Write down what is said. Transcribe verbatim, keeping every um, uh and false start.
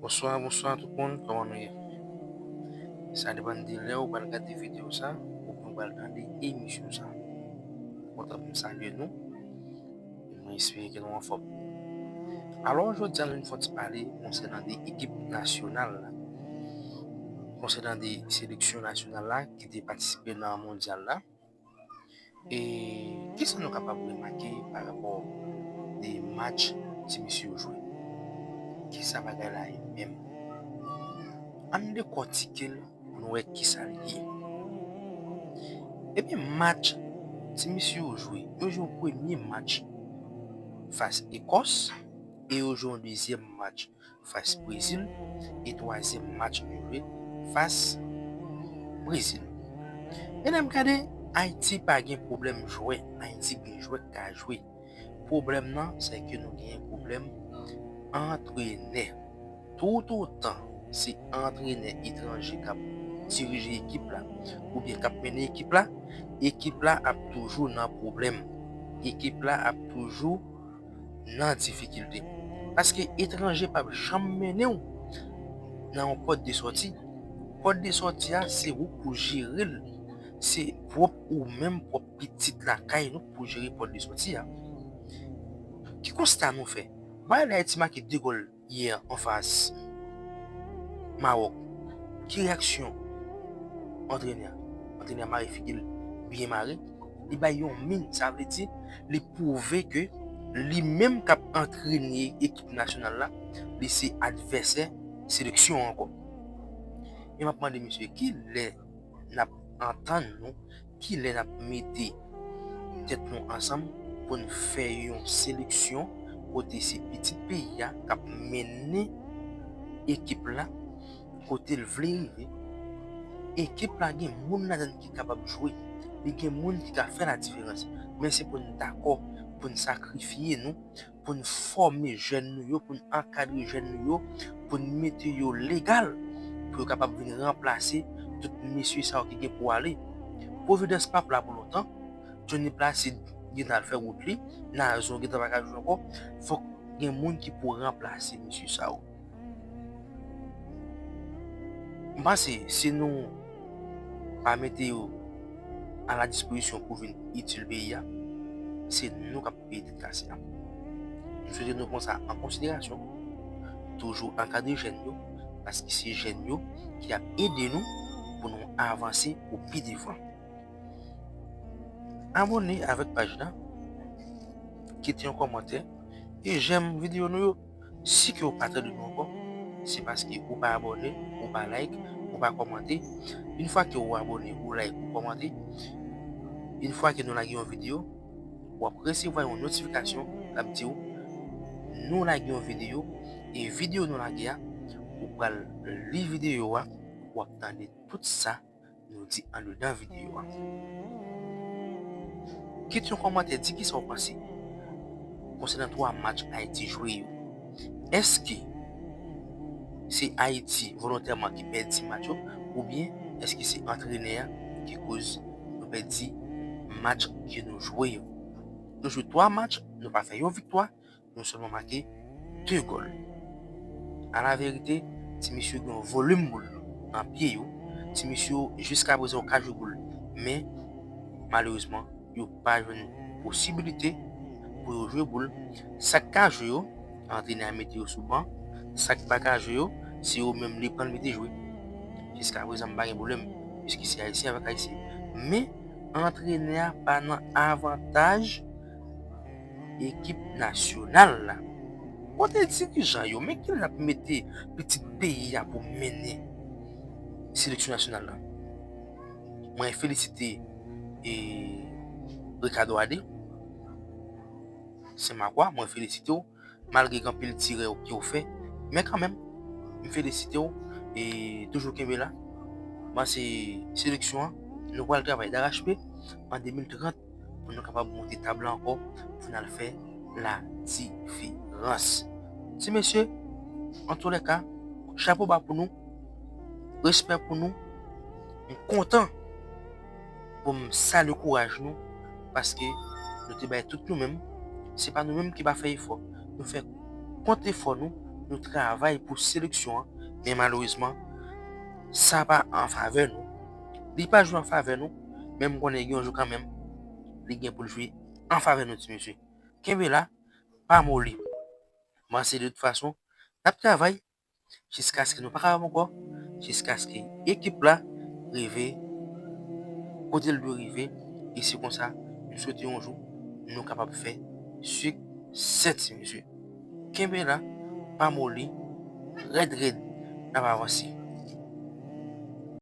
Bonswa, bonswa tout moun, kòman nou ye? Sa depann de lè ou pral gade videyo sa, oubyen ou pral tande emisyon sa. Kontan pou m salye nou, e mwen espere ke nou anfòm. Alò, jodi a, nou fè yon ti pale konsènan de ekip nasyonal la, konsènan de seleksyon nasyonal la ki te patisipe nan mondyal la. E kisa nou kapab remake pa rapò de match ti mesye yo jwe? Kisa bagay la ye menm? Ann dekòtike l pou nou wè kisa l ye. Ebyen, match ti mesye yo jwe, yo jwe yon premye match fas Ekòs e yo jwe yon dezyèm match fas Brezil e twazyèm match yo jwe fas Brezil. E lè m gade, Ayiti pa gen pwoblèm jwè. Ayiti gen jwè k ka jwe. Pwoblèm nan, se ke nou gen pwoblèm antrenè. Toutotan se antrenè etranje k ap dirije ekip la, oubyen k ap mennen ekip la, ekip la ap toujou nan pwoblèm. Ekip la ap toujou nan difikilte. Paske etranje p ap janm mennen w nan yon pòt de sòti. Pòt de sòti a, se ou k pou jere l. Se pwòp ou menm, pwòp pitit lakay nou k pou jere pòt de sòti a. Ki konsta nou fè? Bay Ayiti make de gòl yè anfas Mawòk. Ki reyaksyon antrenè a? Antrenè a mare figi l byen mare. Li bay yon min, sa vle di li pwouve ke li menm k ap antrene ekip nasyonal la, li se advèsè seleksyon an ankò. E m ap mande misye, ki lè n ap antann nou, ki lè n ap mete tèt nou ansanm pou n fè yon seleksyon kote se pitit peyi a k ap mennen ekip la kote l vle rive. Ekip la gen moun ladan l ki kapab jwe. Li gen moun ki ka fè ladiferans. Men se pou n dakò, pou n sakrifye nou, pou n fòme jèn nou yo, pou n ankadre jèn nou yo, pou n mete yo legal, pou yo kapab vin ranplase tout mesye sa yo ki gen pou ale. Providence p ap la pou lontan. Johnny Placide gentan al fè wout li. Nazon gentan pa ka jwe ankò. Fòk gen moun ki pou ranplase mesye sa yo. M panse, si nou pa mete yo a la dispozisyon pou vin itil peyi a, se nou k ap peye tèt kase a. M swete nou pran sa an konsiderasyon. Toujou ankadre jèn yo, paske se jèn yo ki ap ede nou pou nou avanse pou pi devan. Abòne avèk paj la, kite yon kòmantè e jèm videyo nou yo. Si ke w pa tande nou ankò, se paske ou pa abòne, ou pa like, ou pa kòmante. Yon fwa ke ou abòne, ou like, ou kòmante, yon fwa ke nou lage yon videyo, w ap resevwa yon notifikasyon k ap di w nou lage yon videyo, e videyo nou lage a, ou pral li videyo a, w ap tande tout sa nou di andedan videyo a. Kite yon kòmantè, di kisa w panse konsènan twa match Ayiti jwe yo. Èske se Ayiti volontèman ki pèdi match yo, oubyen èske se antrenè a ki koz nou pèdi match ke nou jwe yo? Nou jwe twa match, nou pa fè yon viktwa, nou sèlman make de gòl. Alaverite, ti mesye gen yon volim boul nan pye yo. Ti mesye yo, jiska prezan, yo ka jwe boul. Men, malerezman, yo pa jwenn posibilite pou yo jwe boul. Sa k ka jwe yo, antrenè a mete yo sou ban. Sa k pa ka jwe yo, se yo menm li pran l mete jwe. Jiska prezan, m pa gen pwoblèm, piske se Ayisyen avèk Ayisyen. Men, antrenè a pa nan avantaj ekip nasyonal la. Kote dirijan yo? Men kilè n ap mete pitit peyi a pou mennen seleksyon nasyonal la? Mwen felisite, e, Ricardo Ade, Senmakwa, mwen felisite w, malgre gen anpil ti erè ke w fè, men kanmenm, m felisite w, e toujou kenbe la. Mwen se seleksyon an, nou pral travay darachepe an de mil trant pou nou kapab monte tab la ankò, pou n al fè ladiferans. Ti mesye, antoulèka, chapo ba pou nou, respè pou nou. M kontan pou m salye kouraj nou, paske nou te bay tout nou menm. Se pa nou menm ki pa fè efò. Nou fè kont efò nou nou travay pou seleksyon an, men malerezman, sa pa an favè nou. Li pa jwe an favè nou, men m konnen gen yon jou kanmenm, li gen pou l jwe an favè nou, ti mesye. Kenbe la, pa moli. Mwen se de tout fason, n ap travay jiskaske nou pa kapab ankò, jiskaske ekip la rive kote l dwe rive, e se konsa, m swete yon jou nou kapab fè siksè, ti mesye. Kenbe la, pa moli, rèd rèd, n ap avanse.